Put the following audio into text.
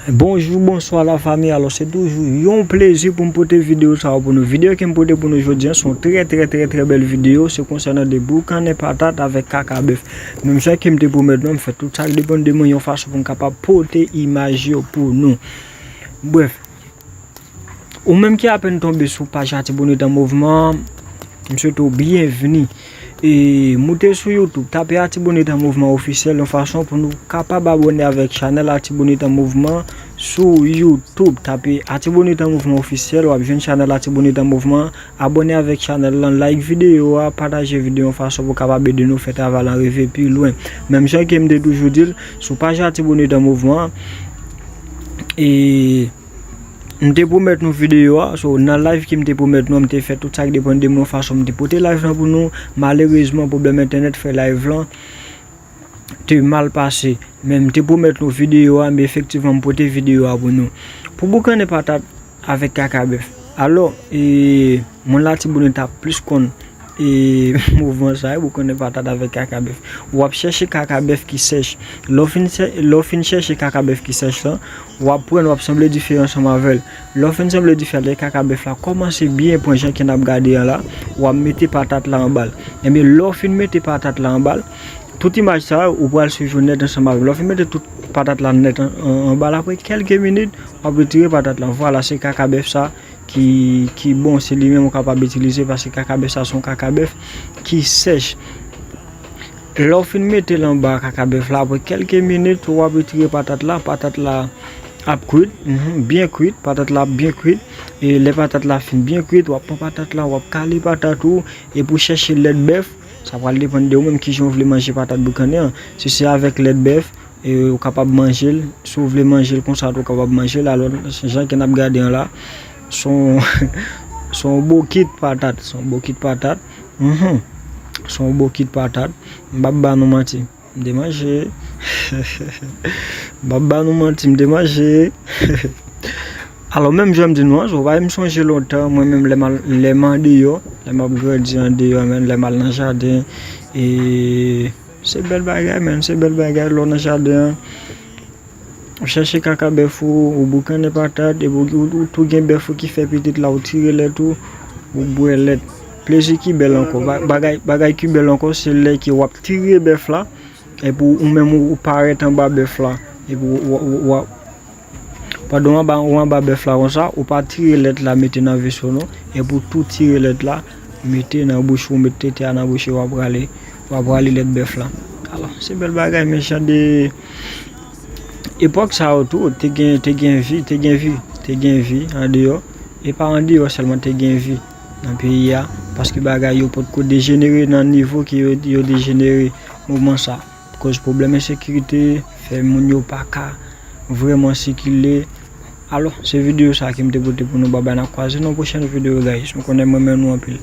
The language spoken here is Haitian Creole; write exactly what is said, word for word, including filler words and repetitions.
Bonjou, bonswa lafanmi. Alò, se toujou yon plezi pou m pote videyo sa yo pou nou. Videyo ke m pote pou nou jodi a, se yon trè, trè, trè, trè bèl videyo. Se konsènan de boukannen patat avèk kaka bèf. Menm jan ke m te pwomèt nou, m fè tout sa k depann de mwen yon fason pou m kapab pote imaj yo pou nou. Brèf, ou menm ki apèn tonbe sou paj Artibonit an Mouvman, m swete w byenvni. E moute sou YouTube, tape Artibonit an Mouvman Ofisyèl yon fason pou nou kapab abòne avèk chanèl Artibonit an Mouvman sou YouTube. Tape Artibonit an Mouvman Ofisyèl, w ap jwenn chanèl Artibonit an Mouvman. Abòne avèk chanèl lan, like videyo a, pataje videyo yon fason pou kapab ede nou fè travay lan rive pi lwen. Menm jan ke m te toujou di l, sou paj Artibonit an Mouvman, e M te pwomèt nou videyo a, so nan live ke m te pwomèt nou an, m te fè tout sa k depann de mwen fason m te pote live lan pou nou. Malerezman, pwoblèm entènèt fè live lan te mal pase. Men m te pwomèt nou videyo a, men efektivman, m pote videyo a pou nou. Pou boukannen patat avèk kaka bèf. Alò, e, moun Latibonit ap plis konn e mouvman sa yo, boukannen patat avèk kaka bèf. W ap chèche kaka bèf ki sèch. Lè w fin chè-, lè w fin chèche kaka bèf ki sèch lan, w ap pran, w ap sanble dife ansanm avè l. Lè w fin sanble dife a, lè kaka bèf la kòmanse byen pran jan ke n ap gade an la, w ap mete patat la anba l. Ebyen, lè w fin mete patat la anba l, tout imaj sa yo, ou pral swiv yo nèt ansanm avè l. Lè w fin mete tout patat la nèt an, an, anba l, apre kèlke minit, w ap retire patat la. Vwala, se kaka bèf sa ki, ki bon, se li menm ou kapab itilize, paske kaka bèf sa se yon kaka bèf ki sèch. Lè w fin mete l anba kaka bèf la, apre kèlke minit, w ap retire patat la, patat la ap kwit, mhm, byen kwit, patat la ap byen kwit. E lè patat la fin byen kwit, w ap pran patat la, w ap kale patat ou, epi w chèche lèt bèf. Sa pral depann de ou menm kijan w vle manje patat boukannen an. Si se avèk lèt bèf, e, ou kapab manje l. Si w vle manje l konsa tou, ou kapab manje l. Alò, jan ke n ap gade an la, se yon, se yon bokit patat. Se yon bokit patat. Mhm. Se yon bokit patat. M p ap ba nou manti. M te manje. M p ap ba nou manti, m te manje. Alò, menm jan m di nou an, so, w pa wè m sonje lontan, mwen menm lè m al, lè m andeyò, lè m ap grandi andeyò, menm lè m al nan jaden, e se bèl bagay, menm, se bèl bagay, lè w nan jaden an, w chèche kaka bèf ou, ou boukannen patat, epi w, ou, ou tou gen bèf ou ki fè pitit la, ou tire lèt ou, ou bwè lèt. Plezi ki bèl ankò, ba-, bagay, bagay ki bèl ankò, se lè ke w ap tire bèf la, epi ou menm ou, ou parèt anba bèf la, epi w, w, w, w, pandan w anba, w anba bèf la konsa, ou pa tire lèt la mete nan veso non, epi w tou tire lèt la mete nan bouch ou, mete tete a nan bouch ou, w ap rale, w ap rale lèt bèf la. Alò, se bèl bagay, men jan de epòk sa yo tou, te gen, te gen vi, te gen vi, te gen vi andeyò. E pa andeyò sèlman, te gen vi nan peyi a, paske bagay yo potko dejenere nan nivo ke yo, yo dejenere moman sa. Koz pwoblèm ensekirite, fè moun yo pa ka vrèman sikile. Alò, se videyo sa ke m te pote pou nou, babay, n ap kwaze nan pwochèn videyo, guys. M konnen m renmen nou anpil.